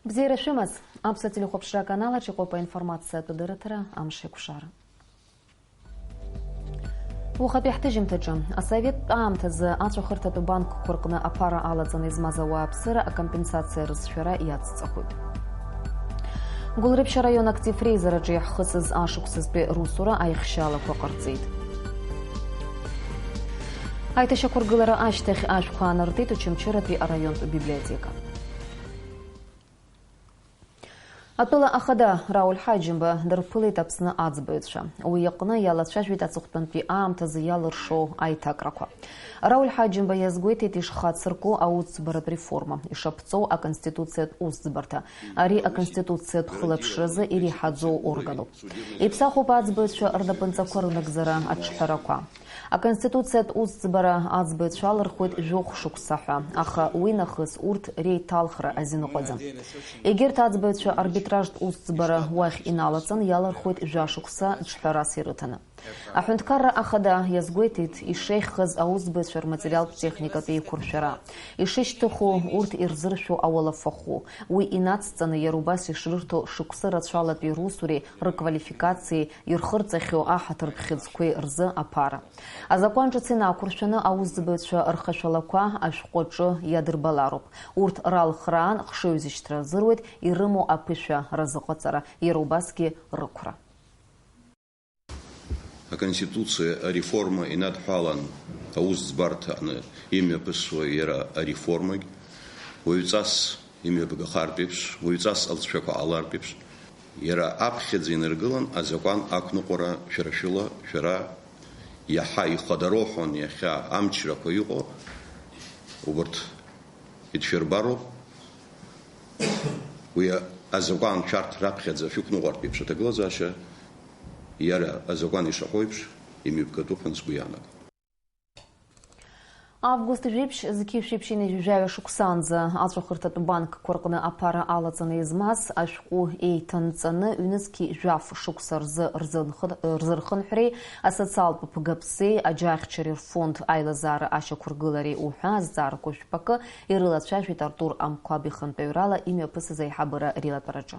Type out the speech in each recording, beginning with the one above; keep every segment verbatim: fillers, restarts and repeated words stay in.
Бзиара шәымаз, Аԥсуа телехәаԥшра аканалаҿ иҟоуп аинформациатә дырраҭара Амш еиқәшара. Уахатәи ҳҭыжьымҭаҿы, асоветтә аамҭазы аҵәахырҭатә банкқәа рҟны аԥара алаҵаны измаз ауааԥсыра акомпенсациа рызшәара иацҵахоит. Гәылрыԥшь араион актив реизараҿы иаҳхысыз ашықәсазтәи русура аихшьаалақәа ҟарҵеит. Аиҭашьақәыргылара ашьҭахь ашәқәа аанартит Очамчыратәи араионтә библиотека. Атәыла ахада Рауль Ҳаџьымба дырԥылеит Аԥсны аӡбаҩцәа. Уи иҟны иалацәажәеит аҵыхәтәантәи аамҭазы иалыршо аиҭакрақәа. Рауль Ҳаџьымба иазгәеиҭеит ишхацырку аусӡбаратә реформа, ишаԥҵоу аконституциатә усӡбарҭа. Ари аконституциатә хылаԥшразы иреиҳаӡоу органуп. Иԥсахуп аӡбаҩцәа рнапынҵақәа рынагӡара аҿҳәарақәа. Аконституциатә усӡбара аӡбаҩцәа алырхуеит жәохә шықәса ҳәа, аха уи нахыс урҭ реиҭалхра азин ыҟаӡам. Егьырҭ аӡбаҩцәа арбитражтә усӡбара уахь иналаҵан иалырхуеит жәашықәса ҿҳәарас ирыҭаны. Аҳәынҭқарра ахада иазгәеиҭеит ишеиӷьхаз аусӡбаҩцәа рматериалтә техникатә еиқәыршәара, ишышьҭыху урҭ ирзыршәу ауалафахәы, уи инацҵаны иара убас ишрырҭо шықәсы рацәалатәи русуреи рквалификациеи ирхырҵахьоу аҳаҭыртә хьыӡқәеи рзы аԥара. Азакәан ҿыц инақәыршәаны аусӡбаҩцәа рхашәалақәа ашәҟәы аҿы иадырбалароуп. Урҭ ралхраан хшыҩзышьҭра рзыруеит, ирымоу аԥышәа разыҟаҵара, иара убасгьы рықәра. Аконституциа ареформа инадҳәалан аусӡбарҭа аҟны имҩаԥысуа иара ареформагь, уаҩҵас имҩаԥгахартә еиԥш, уаҩҵас алҵшәақәа ҟалартә еиԥш, иара аԥхьаӡа инаргылан азакәан ақәныҟәара шәара шәыла, шәара иаҳа ихадароу ҳәа иахьа амчрақәа иҟоу, убарҭ идшәырбароуп. Уи азакәан шәарҭ раԥхьаӡа шәықәныҟәартә еиԥш аҭагылазаашьа, иара азакәан ишаҳәо еиԥш, имҩаԥгатәуп ҳәа сгәы иаанагоит. Август жәиԥшь зқьи жәшәи ԥшьынҩажәи жәаҩа шықәсаанӡа аҵәахырҭатә банкқәа рҟны аԥара алаҵаны измаз ашәҟәы еиҭанҵаны, ҩнызқьи жәаф шықәса рзы рзынхы-, рзырхынҳәреи асоциалтә ԥгаԥсеи аџьаахьчареи рфонд аилазаара ашьақәыргылареи уҳәа азҵаарақәа жәпакы ирылацәажәеит Артур Амқәаб ихантәаҩрала имҩаԥысыз аиҳабыра реилатәараҿы.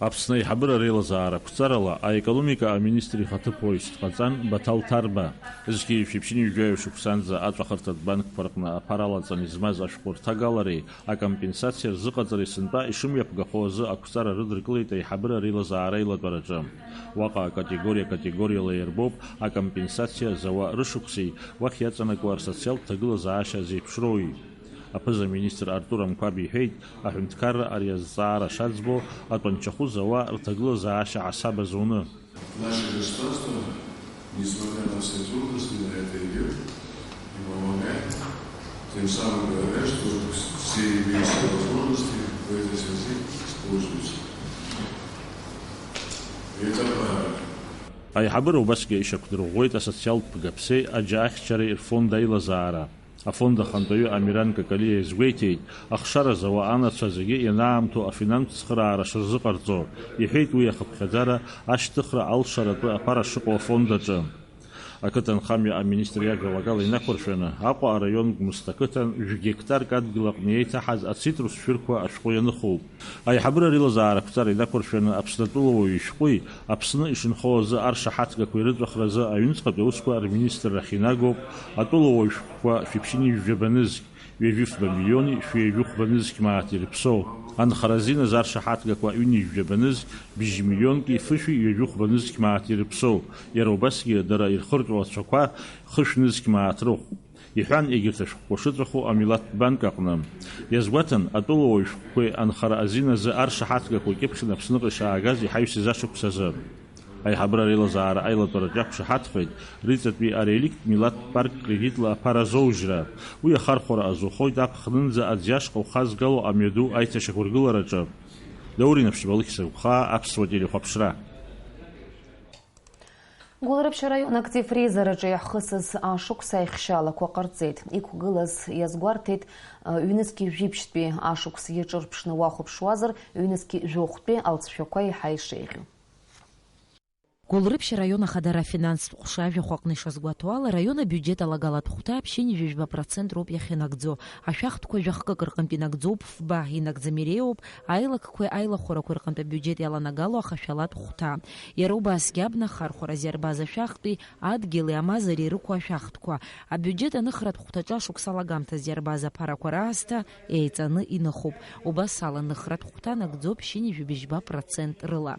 Аԥсны аиҳабыра реилазаара ақәҵарала аекономика аминистр ихаҭыԥуаҩс дҟаҵан Баҭал Ҭарба. Зқьи жәшәи ԥшьынҩажәи жәаҩа шықәсанӡа аҵәахырҭатә банкқәа рҟны аԥара алаҵаны измаз ашәҟәы рҭагалареи акомпенсациа рзыҟаҵареи сынтәа ишымҩаԥгахо азы ақәҵара рыдыркылеит аиҳабыра реилазаара аилатәараҿы. Уаҟа акатегориа категориала иарбоуп акомпенсациа зауа рышықәси уахь иаҵанакуа рсоциалтә ҭагылазаашьа зеиԥшроуи. Аԥыза-министр Артур Амқәаб иҳәеит, аҳәынҭқарра ари азҵаара шаӡбо, атәанчахәы зауа рҭагылазаашьа ҳасаб азуны. Наше государство, несмотря на все трудности, на это идёт и помогает, тем самым говоря, что все имеются возможности в этой связи используются. И это правильно. Аиҳабыра убасгьы ишьақәдырӷәӷәеит асоциалтә ԥгаԥсеи аџьаахьчареи рфонд аилазаара. Афонд ахантәаҩы Амиран Какалиа изгәеиҭеит, ахшара зауа анацәа зегьы ианаамҭоу афинанстә цхыраара шырзыҟарҵо. Иҳәеит уи ахыԥхьаӡара ашьҭыхра алшаратәы аԥара шыҟоу афонд аҿы. Ақыҭанхамҩа аминистр иажәалагала инақәыршәаны, Аҟәа араион Гәмысҭа ақыҭан жәгьектарк адгьыл аҟны иеиҭаҳаз ацитрус шәырқәа ашәҟәы ианыхоуп. Аиҳабыра реилазаара ақәҵара инақәыршәаны Аԥсны атәылауаҩ ишәҟәи Аԥсны ишынхо азы аршаҳаҭгақәа ирыҵәахразы аҩныҵҟатәи аусқәа рминистррахь инагоуп атәылауаҩ шәҟәқәа шәи ԥшьынҩажәи жәаба нызқь, ҩажәи фба миллиони шәи ҩажәи хәба нызқь мааҭ ирыԥсоу. Анхара азин азы аршаҳаҭгақәа ҩынҩажәи жәаба нызқь, бжьи миллионки фышәи ҩажәи хәба нызқь мааҭ ирыԥсоу. Иара убасгьы дара ирхырҟьо ацәақәа хышә нызқь мааҭ рыхә. Иҳәан, егьырҭ ашәҟәқәа шыҵәаху амилаҭтә банк аҟны. Иазгәаҭан, атәылауаҩ шәҟәқәеи анхара азин азы аршаҳаҭгақәеи кьыԥхьны Аԥсныҟа ишаагаз иҳаҩсыз ашықәс азы. Аиҳабыра реилазаара аилатәараҿы иақәшаҳаҭхеит рыҵатәи ареликт милаҭтә парк кредитла аԥара азоужьра. Уи ахархәара азухоит аԥхынынӡа аӡиашҟа ухазгало амҩаду аиҭашьақәыргылараҿы. Даур Инаԥшьба, Алықьса Гәхаа, Аԥсуа телехәаԥшра. Гәылрыԥшь араион актив реизараҿы иаҳхысыз ашықәс аихшьаалақәа ҟарҵеит. Иқәгылаз иазгәарҭеит, ҩнызқьи жәиԥшьтәи ашықәс иаҿырԥшны уахәаԥшуазар, ҩнызқьи жәохәтәи алҵшәақәа еиҳа ишеиӷьу. Гәылрыԥшь араион ахадара афинанстә ҟәша ажәахә аҟны ишазгәаҭоу ала, араион абиуџьет алагалатә хәҭа ԥшьынҩажәи жәба процент роуп иахьынагӡо. Ашәахтәқәа жәахкык рҟынтә инагӡоуп фба, инагӡам иреиуоуп аилакқәеи аилахәарақәеи рҟынтә абиуџьет иаланагало ахашәалатә хәҭа. Иара убасгьы абна ахархәара зиарбаз ашәахтәи адгьыли амазареи рықәу ашәахтәқәа. Абиуџьет аныхратә хәҭаҿы ашықәс алагамҭазы иарбаз аԥарақәа раасҭа еиҵаны иныхуп. Убас ала аныхратә хәҭа нагӡоуп ԥшьынҩажәи жәба процент рыла.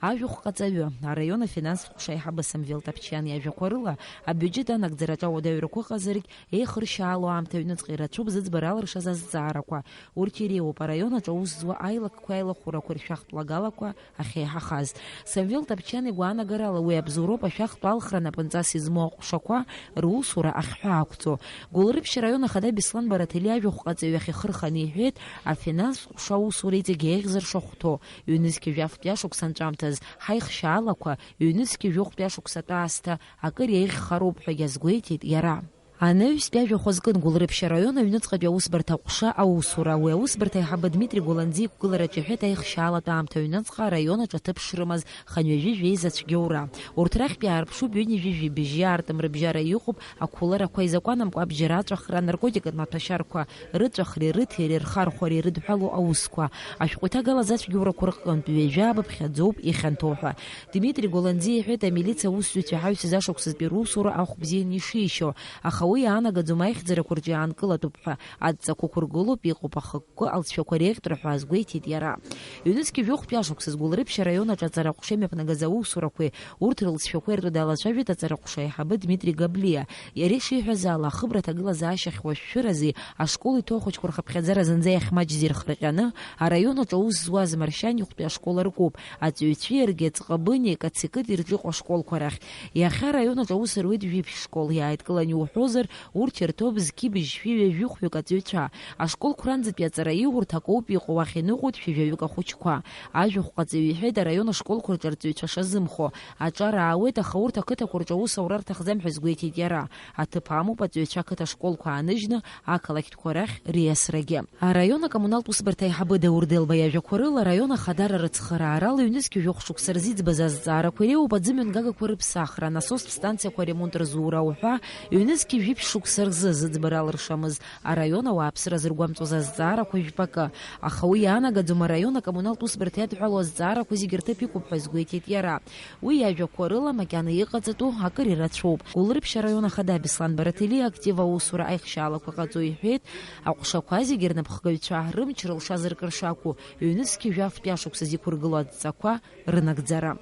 Ажәахә ҟаҵаҩы, араион афинанстә ҟәша аиҳабы Самвел Тапчиан иажәақәа рыла, абиуџьет анагӡараҿы ауадаҩрақәа ыҟазаргь, еихыршьаало аамҭа аҩныҵҟа ирацәоуп зыӡбара алыршаз азҵаарақәа. Урҭ иреиуоуп араион аҿы аус зуа аилакқәеи аилахәарақәеи ршәахтә лагалақәа ахьеиҳахаз. Самвел Тапчиан игәаанагарала, уи абзоуроуп ашәахтә алхра напынҵас измоу аҟәшақәа русура ахьҳәа ақәҵо. Гәылрыԥшь араион ахада Беслан Бараҭели ажәахә ҟаҵаҩ иахь ихырханы иҳәеит, афинанстә ҟәша аусура иҵегь еиӷьзар шахәҭоу. Ҩнызқьи жәафтәи ашықәс анҵәамҭаз ҳаихшьаалақәа ҩнызқьи жәохәтәи ашықәсатә аасҭа акыр еиӷьхароуп ҳәагьы азгәеиҭеит иара. Анаҩстәи ажәахә азкын Гәылрыԥшь араион аҩныҵҟатәи аусбарҭа аҟәша аусура. Уи аусбарҭа аиҳабы Дмитри Гәыланӡиа иқәгылараҿы иҳәеит аихшьаалатә аамҭа аҩныҵҟа араион аҿы аҭыԥ шрымаз хынҩажәи жәеиза цәгьоура. Урҭ рахьтәи аарԥшуп ҩынҩажәи жәибжьи аартым рыбжьара иҟоуп ақәыларақәа изакәанамкәа абжьараҵәахра, анаркотикатә маҭәашьарқәа рыҵәахреи рыҭиреи рхархәареи ирыдҳәалоу аусқәа. Ашәҟәы иҭагалаз ацәгьоурақәа рҟынтә ҩажәа ааба ԥхьаӡоуп ихьанҭоу ҳәа. Дмитри Голанӡиа иҳәеит, амилициа аусзуҩцәа иҳаҩсыз ашықәсазтәи русура ахә бзианы ишишьо, аха уи иаанагаӡом аихьӡарақәа рҿы иаанкылатәуп ҳәа. Адҵақәа ықәыргылоуп, иҟоуп ахықәкы алҵшәақәа реиӷьтәра ҳәа азгәеиҭеит иара. Ҩнызқьи жәохәтәи ашықәсаз Гәылрыԥшь араион аҿы аҵара аҟәша имҩаԥнагаз аусурақәеи урҭ рылҵшәақәеи ртәы далацәажәеит аҵара ҟәша аиҳабы Дмитри Габлиа. Иара ишиҳәаз ала, ахыбра аҭагылазаашьахь уашәшәырази ашкол иҭоу ахәыҷқәа рхыԥхьаӡара зынӡа иахьмаҷзи рхырҟьаны, араион аҿы аус зуаз Маршьаниахәтәи ашкол аркуп. Аҵаҩцәеи иаргьы Аҵҟабыни Кацикыти рҿы иҟоу ашколқәа рахь. Иахьа араион аҿы аус руеит жәиԥшь школ, иааидкылан иуҳәозар, урҭ ирҭоуп зқьи быжьшәи ҩажәи хәҩык аҵаҩцәа. Ашколқәа ранӡатәи аҵараиурҭа акоуп иҟоу, уахь иныҟәоит шәи жәаҩык ахәыҷқәа. Ажәахә ҟаҵаҩ иҳәеит араион ашколқәа рҿы арҵаҩцәа шазымхо. Аҿара аауеит, аха урҭ ақыҭақәа рҿы аус аура рҭахӡам ҳәа азгәеиҭеит иара. Аҭыԥ амоуп аҵаҩцәа ақыҭа школқәа ааныжьны ақалақьтәқәа рахь риасрагьы. Араион акоммуналтә усбарҭа аиҳабы Даур Делба иажәақәа рыла, араион ахадара рыцхыраарала ҩнызқьи жәохә шықәса рзы иӡбаз азҵаарақәа иреиуоуп аӡымҩангагақәа рыԥсахра, насостә станциақәа аремонт рзура уҳәа, ҩнызқьи жәиԥшь шықәса рзы зыӡбара алыршамыз араион ауааԥсыра зыргәамҵуаз азҵаарақәа жәпакы. Аха уи иаанагаӡом араион акоммуналтә усбарҭа иадҳәалоу азҵаарақәа зегьы рҭыԥ иқәуп ҳәа азгәеиҭеит иара. Уи иажәақәа рыла макьана иҟаҵатәу акыр ирацәоуп. Гәылрыԥшь араион ахада Беслан Бараҭели актив аусура аихшьаалақәа ҟаҵо иҳәеит, аҟәшақәа зегьы рнапхгаҩцәа рымч рылшазар кыр шакәу, ҩнызқьи жәафтәи ашықәсазы иқәыргылоу адҵақәа рынагӡара.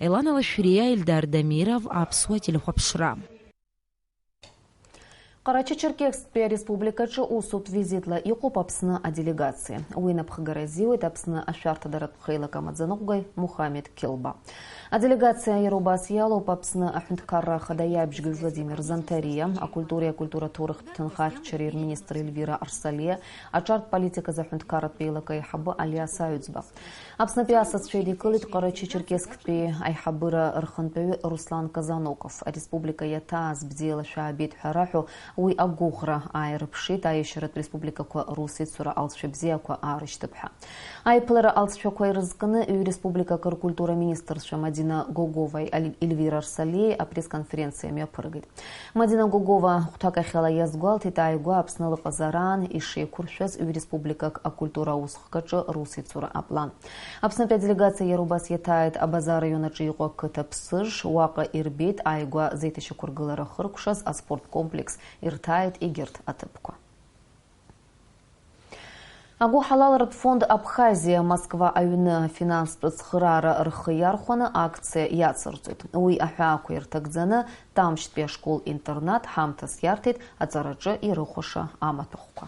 Елана Лашәриа, Ельдар Дамиров, Аԥсуа телехәаԥшра. Ҟарачы-Черкесктәи ареспубликаҿы усутә визитла иҟоуп Аԥсны аделегациа. Уи напхгара азиуеит Аԥсны ашәарҭадаратә хеилак амаӡаныҟәгаҩ Мухамед Кьылба. Аделегациа иара убас иалоуп Аԥсны аҳәынҭқарра ахада иабжьгаҩ Владимир Занҭариа, акультуреи акультура ҭоурыхтә ҭынхахьчареи рминистр Ельвира Арсалиа, аҿартә политиказы аҳәынҭқарратә еилакы аиҳабы Алиас Аҩӡба. Аԥснытәи асасцәа еидикылеит Ҟарачы-Черкесктәи аиҳабыра рхантәаҩы Руслан Казаноков. Ареспублика иаҭааз бзиала шәаабеит ҳәа раҳәо, уи агәыӷра ааирԥшит, аиашьаратә республикақәа русеицура алҵшәа бзиақәа аарышьҭып ҳәа. Аиԥылара алҵшәақәа ирызкны ҩ-республикак ркультура министрцәа Мадина Гоговаи Али-, Ельвира Арсалиеи апресс-конференциа мҩаԥыргеит. Мадина Гогова хәҭакахьала иазгәалҭеит, ааигәа Аԥсны лыҟазараан ишеиқәыршәаз ҩ-республикак акультура аусхкаҿы русеицура аплан. Аԥснытәи аделегациа иара убас иаҭааит Абаза араион аҿы иҟоу ақыҭа Ԥсыж, уаҟа ирбеит ааигәа зеиҭашьақәыргылара ахыркәшаз аспорт комплекс, ирҭааит егьырҭ аҭыԥқәа. Агәыҳалалратә фонд Абхазиа Москва аҩны афинанстә цхыраара рхы иархәаны акциа иацырҵоит. Уи аҳәаақәа ирҭагӡаны Тамшьтәи ашкол-интернат ҳамҭас иарҭеит аҵараҿы ирыхәаша амаҭәахәқәа.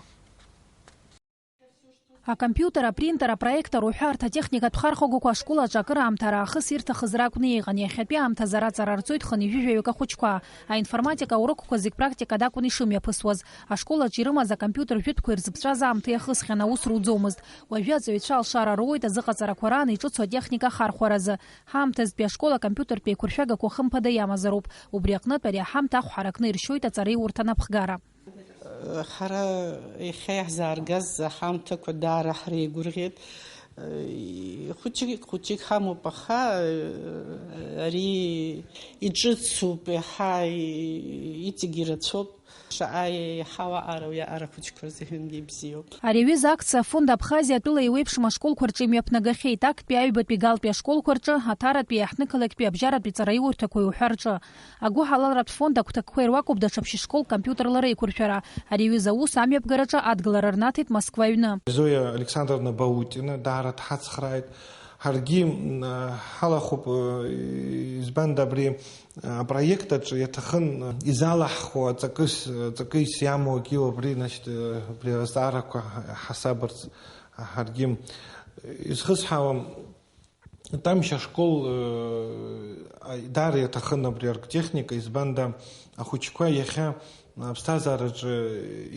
Акомпиутер, апринтер, апроектор уҳәа арҭ атехникатә хархәагақәа ашкол аҿы акыраамҭа раахыс ирҭахыз ракәны иҟан, иахьатәи аамҭазы ара аҵара рҵоит хынҩажәи жәаҩык ахәыҷқәа. Аинформатика аурокқәа зегь практикада акәын ишымҩаԥысуаз. Ашкол аҿы ирымаз акомпиутер жәытәқәа ирзыԥҵәаз аамҭа иахысхьан, аус руӡомызт. Уажәы аҵаҩцәа алшара роуеит азыҟаҵарақәа раан иҿыцу атехника ахархәаразы. Ҳаамҭазтәи ашкол акомпиутертә еиқәыршәагақәа хымԥада иамазароуп. Убри аҟнытә ари аҳамҭа ахә ҳаракны иршьоит аҵараиурҭа анапхгара. Ҳара иахьа иаҳзааргаз аҳамҭақәа даара ҳреигәырӷьеит. Хәыҷык, хәыҷык ҳамоуп, аха ари иҿыцуп, иаҳа иҵегь ирацәоуп. Шаҟа еиҳау аҟара уи аҟара хәыҷқәа рзыҳәангьы ибзиоуп. Ари аҩыза акциа афонд Абхазиа атәыла еиуеиԥшым ашколқәа рҿы имҩаԥнагахьеит, актәи аҩбатәи галтәи ашколқәа рҿы, аҭаратәи аҳҭнықалақьтәи абжьаратәи ҵараиурҭақәеи уҳәа рҿы. Агәыҳалалратә фонд агәҭакқәа ируакуп даҽа ԥшьышколк компиутерла реиқәыршәара. Ари аҩыза аус амҩаԥгараҿы адгылара рнаҭеит Москва аҩны. Зоя Александровна Баутина даара дҳацхрааит. Ҳаргьы, м, ҳалахәуп, э, избанда абри, э, апроект аҿы иаҭахын, э, изалаҳхуа ҵакыс, ҵакыс иамоу акгьы убри, значит, э, убри азҵаарақәа ҳа-, ҳасабырц ҳаргьы. Изхысҳәаауа, Тамшь ашкол, э, даара иаҭахын абри арктехника, избанда ахәыҷқәа иахьа аԥсҭазаараҿы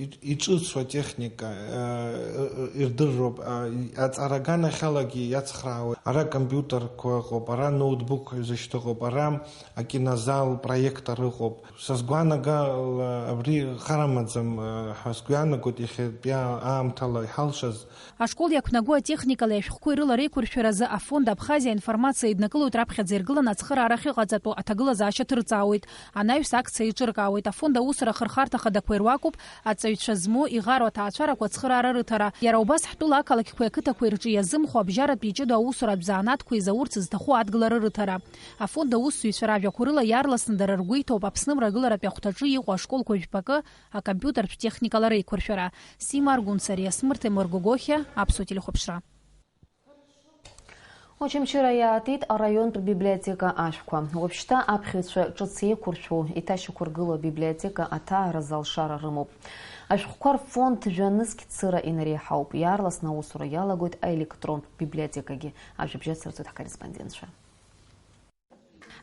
и-, иҿыцу атехника, э, э, ирдырроуп. А, аҵара аганахьалагьы иацхраауеит. Ара компиутерқәа ыҟоуп, ара ноутбук зышьҭоу ыҟоуп, ара акинозал, проектор ыҟоуп. Са сгәаанагала абри хар амаӡам, э, ҳәа сгәы иаанагоит иахьатәи аамҭала иҳалшаз. Ашкол иақәнагоу атехникалеи ашәҟәқәеи рыла реиқәыршәаразы афонд Абхазиа аинформациа иднакылоит раԥхьаӡа иргыланы ацхыраара ахьыҟаҵатәу аҭагылазаашьа ҭырҵаауеит, анаҩс акциа еиҿыркаауеит, афонд аусура ахырхарҭа хадақәа ируакуп, аҵаҩцәа змоу, иӷару аҭаацәарақәа ацхыраара рыҭара. Иара убас ҳтәыла ақалақьқәеи ақыҭақәеи рҿы иазымхо абжьаратәи иҷыдоу аусуратә занааҭқәа изаурц зҭаху адгылара рыҭара. Афонд аусзуҩцәа ражәақәа рыла иаарласны дара ргәы иҭоуп Аԥсны мрагыларатәи ахәҭаҿы иҟоу ашколқәа жәпакы акомпиутертә техникала реиқәыршәара. Сима Аргәынца, Ариа Смырҭ, Емыр Гогохиа, Аԥсуа телехәаԥшра. Очамчыра иаатит араионтә библиотека ашәқәа. Уажәшьҭа аԥхьаҩцәа ҿыц еиқәыршәу, иҭашьақәыргылоу абиблиотека аҭааразы алшара рымоуп. Ашәҟәқәа рфонд жәа-нызқь цыра инареиҳауп, иаарласны аусура иалагоит аелектронтә библиотекагьы. Ажәабжь ацырҵоит ҳкорреспондентцәа.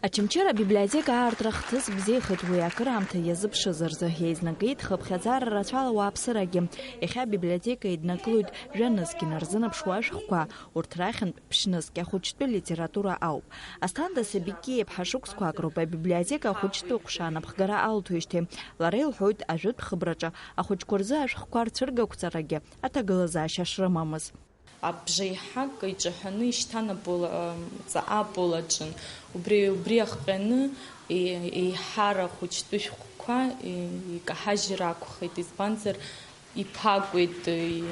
Очамчыра абиблиотека аартра хҭыс бзиахеит уи акыраамҭа иазыԥшыз рзы. Еизнакит хыԥхьаӡара рацәала ауааԥсырагьы. Иахьа абиблиотека иднакылоит жәа-нызқь инарзынаԥшуа ашәҟәқәа, урҭ рахьынтә ԥшь-нызқь ахәыҷтәы литература ауп. Асҭанда Сабикиа-иԥҳа шықәсқәак роуп абиблиотека ахәыҷтәы ҟәша анапхгара алҭоижьҭеи. Лара илҳәоит, ажәытә хыбраҿы ахәыҷқәа рзы ашәҟәқәа рцәыргақәҵарагьы аҭагылазаашьа шрымамыз. Абжеиҳак иҿаҳәаны ишьҭан апола-, ҵаҟа аполаҿын. Убри, убри ахҟьаны е-, еиҳара ахәыҷтәы шәҟәқәа, е-, икаҳажьыр акәхеит, избанзар, иԥагәеит, е-,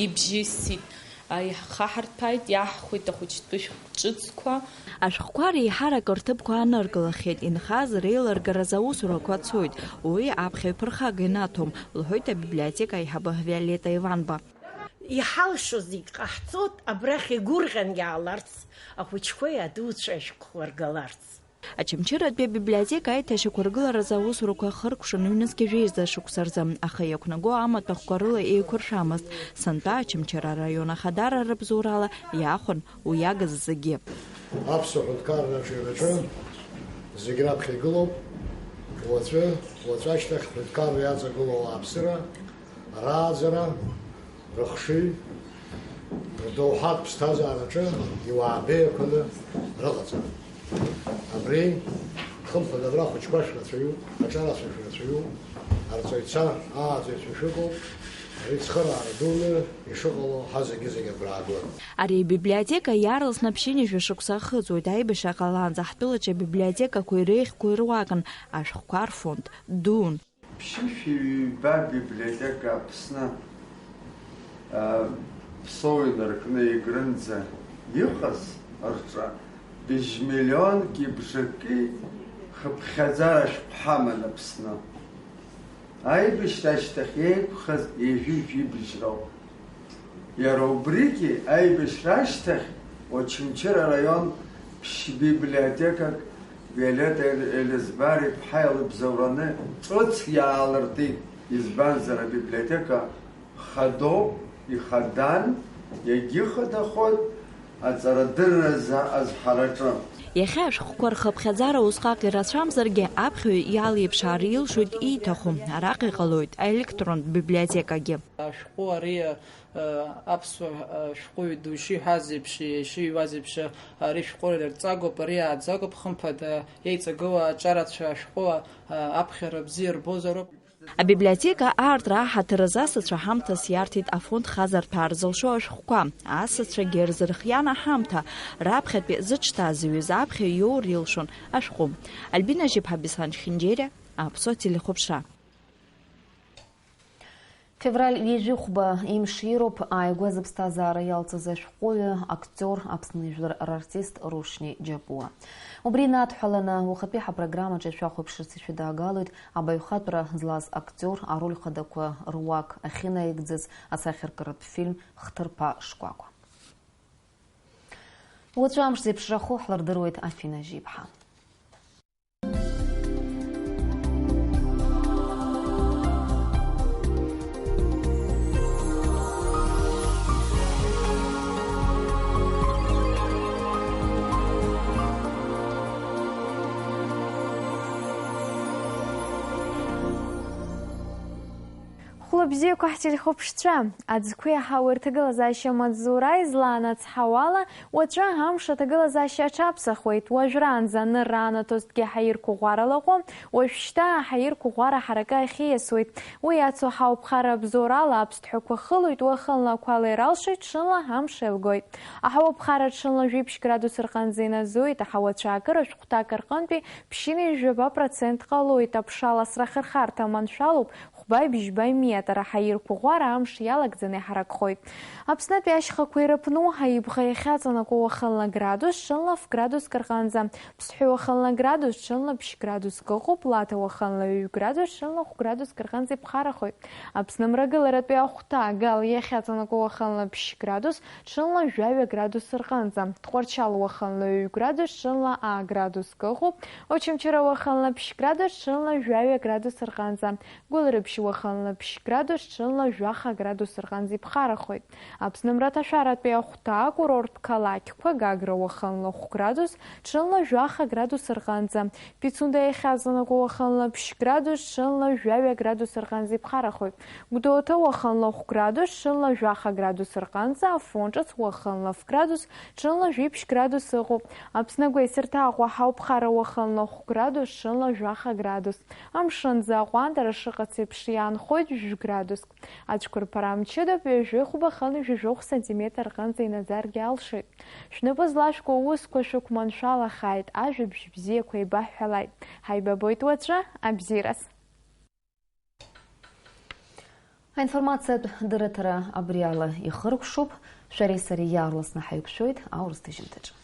ибжьысит. Аиҳа-, хаҳарҭәааит, иаҳхәеит ахәыҷтәы шәҟә ҿыцқәа. Ашәҟәқәа реиҳарак рҭыԥқәа ааныркылахьеит, инхаз реилыргаразы аусурақәа цоит, уи аԥхьаҩ ԥырхага инаҭом, лҳәоит абиблиотека аиҳабы Виолетта Иванба. Иҳалшо зегь ҟаҳҵоит, абрахь игәырӷьан иааларц, ахәыҷқәеи адуцәеи ашәҟәқәа ргаларц. Очамчыратәи абиблиотека аиҭашьақәыргыларазы аусурақәа ахыркәшан ҩнызқьи жәеиза шықәса рзы, аха иақәнаго амаҭәахәқәа рыла еиқәыршәамызт. Сынтәа Очамчыра араион ахадара рыбзоурала иаахәан уи иагыз зегьы. Аԥсуа ҳәынҭқарра аҽеираҿы зегь раԥхьа игылоуп. Уаҵәы, уаҵәы ашьҭахь ҳәынҭқарра иаҵагылоу ауааԥсыра рааӡара, рыхшыҩ, рдоуҳатә ԥсҭазаараҿы иуаа беиақәаны рыҟаҵара. Абри, хымԥада, абра ахәыҷқәа шәрацәаҩуп, аҿарацәа шәрацәаҩуп, арҵаҩцәа, ааӡаҩцәа шәыҟоуп, ари цхыраара дуны ишыҟало ҳа зегьы-зегьы агәра аагоит. Ари абиблиотека иаарласны ԥшьынҩажәа шықәса ахыҵуеит, аибашьра ҟалаанӡа ҳтәылаҿы абиблиотекақәеи реиӷьқәеи руакын ашәҟәқәа рфонд дуун. Ԥшьышәи ҩба библиотека Аԥсны, а, ԥсоу инаркны Егрынӡа иҟаз рҿы быжь миллионки бжаки хыԥхьаӡара шәҟәы ҳаман Аԥсны. Аибашьра ашьҭахь еиқәхаз ҩажәи жәибжь роуп. Иара убригьы аибашьра ашьҭахь Очамчыра араион ԥшь-библиотекак Виолетта Ел-, Елизбар-иԥҳа илыбзоураны ҿыц иаалыртит, избанзар, абиблиотека хадоуп, ихадан, иагьыхадахоит аҵарадырразы азҳараҿы. Иахьа ашәҟәқәа рхыԥхьаӡара усҟак ирацәамзаргьы, аԥхьаҩ иалеиԥшаар илшоит ииҭаху, араҟа иҟалоит аелектронтә библиотекагьы. Ашәҟәы ари, э, аԥсуа, э, шәҟәыҩҩы ду ишиҳәаз еиԥш, ишиҩуаз еиԥш, ари шәҟәыҩҩы рҵагоуп, ари ааӡагоуп, хымԥада, иеиҵагылоу аҿарацәа ашәҟәы, э, аԥхьара бзиа рбозароуп. Абиблиотека аартра аҳаҭыр азы асасцәа ҳамҭас иарҭеит афонд хазарҭәаар зылшо ашәҟәқәа. Асасцәагьы рзырхиан аҳамҭа, раԥхьатәи зыҽҭазҩыз аԥхьа иоур илшон ашәҟәы. Альбина Жьыԥҳа, Беслан Чхинџьериа, Аԥсуа телехәаԥшра. Февраль ҩажәи хәба имш ироуп ааигәа зыԥсҭазаара иалҵыз ашәҟәыҩы, актиор, Аԥсны жәлар рартист Рушьни Џьапуа. Убри инадҳәаланы, уахатәи ҳапрограммаҿы ишәахәаԥшырц ишәыдаагалоит абаҩхатәра злаз актиор ароль хадақәа руак ахьынаигӡаз асахьаркыратә фильм Хҭырԥа шкәакәа. Уаҵәы амш зеиԥшрахо ҳлырдыруеит Афина Жьиԥҳа. Хәлабзиақәа ҳтелехәаԥшцәа, аӡқәа иаҳауа рҭагылазаашьа амаҵзура излаанацҳауала, уаҵәы амш аҭагылазаашьа аҽаԥсахуеит. Уажәраанӡа анырра анаҭозҭгьы ҳаирқәыӷәӷәара лаҟәы, уажәшьҭа аҳаирқәыӷәӷәара ҳаракы ахьиасуеит. Уи ацу ҳауԥхара абзоурала аԥсҭҳәақәа хылоит, уахынла ақәа лаиралшоит, ҽынла амш еилгоит. Аҳауаԥхара ҽынла жәиԥшь градус рҟынӡа иназоит, аҳауа цәаакыра шәҟәҭак рҟынтәи ԥшьынҩажәаба процент ҟалоит, аԥшаласра ахырхарҭа маншәалоуп, хәбаҩ-бжьбаҩ метр, аҳаирқәыӷәӷәара амш иалагӡаны иҳаракхоит. Аԥснытәи ашьхақәа ирыԥну, аибӷа иахьаҵанакуа уахынла градус, ҽынла ф-градуск рҟынӡа, Ԥсҳәы уахынла градус, ҽынла ԥшь градуск ыҟоуп, Лаҭа уахынла ҩажә градус, ҽынла хә градуск рҟынӡа иԥхарахоит. Аԥсны мрагыларатәи ахәҭа Гал иахьаҵанакуа уахынла ԥшь градус, ҽынла жәаҩа градус рҟынӡа, Тҟәарчал уахынла ҩажә градус, ҽынла аа градуск ыҟоуп, Очамчыра уахынла ԥшь градус, ҽынла жәаҩа градус рҟынӡа, Гәылрыԥшь уахынла ԥшь градус, ҽынла жәаха градус рҟынӡа иԥхарахоит. Аԥсны мраҭашәаратәи ахәҭа акурорттә қалақьқәа Гагра уахынла хә градус, ҽынла жәаха градус рҟынӡа, Пицунда иахьаҵанакуа уахынла ԥшь градус, ҽынла жәаҩа градус рҟынӡа иԥхарахоит. Гәдоуҭа уахынла хә градус, ҽынла жәаха градус рҟынӡа, Афон ҿыц уахынла ф градус, ҽынла жәиԥшь градус ыҟоуп. Аԥсны агәеисырҭа Аҟәа ҳауԥхара уахынла хә градус, ҽынла жәаха градус. Амшынӡы аҟәандара шыҟац еиԥш иаанхоит жәградуск. Ацәқәырԥара мчыдоуп, ҩажәи хәба хынҩажәи жәохә сантиметр рҟынӡа инаӡаргьы алшоит. Шәнапы злашәкуа аусқәа шәықәманшәалахааит, ажәабжь бзиақәа еибаҳҳәалааит. Ҳаибабоит уаҵәы, абзиараз! Аинформациатә дырраҭара абри ала ихыркәшоуп, шәареи сареи иаарласны ҳаиқәшәоит аурыс ҭыжьымҭаҿы.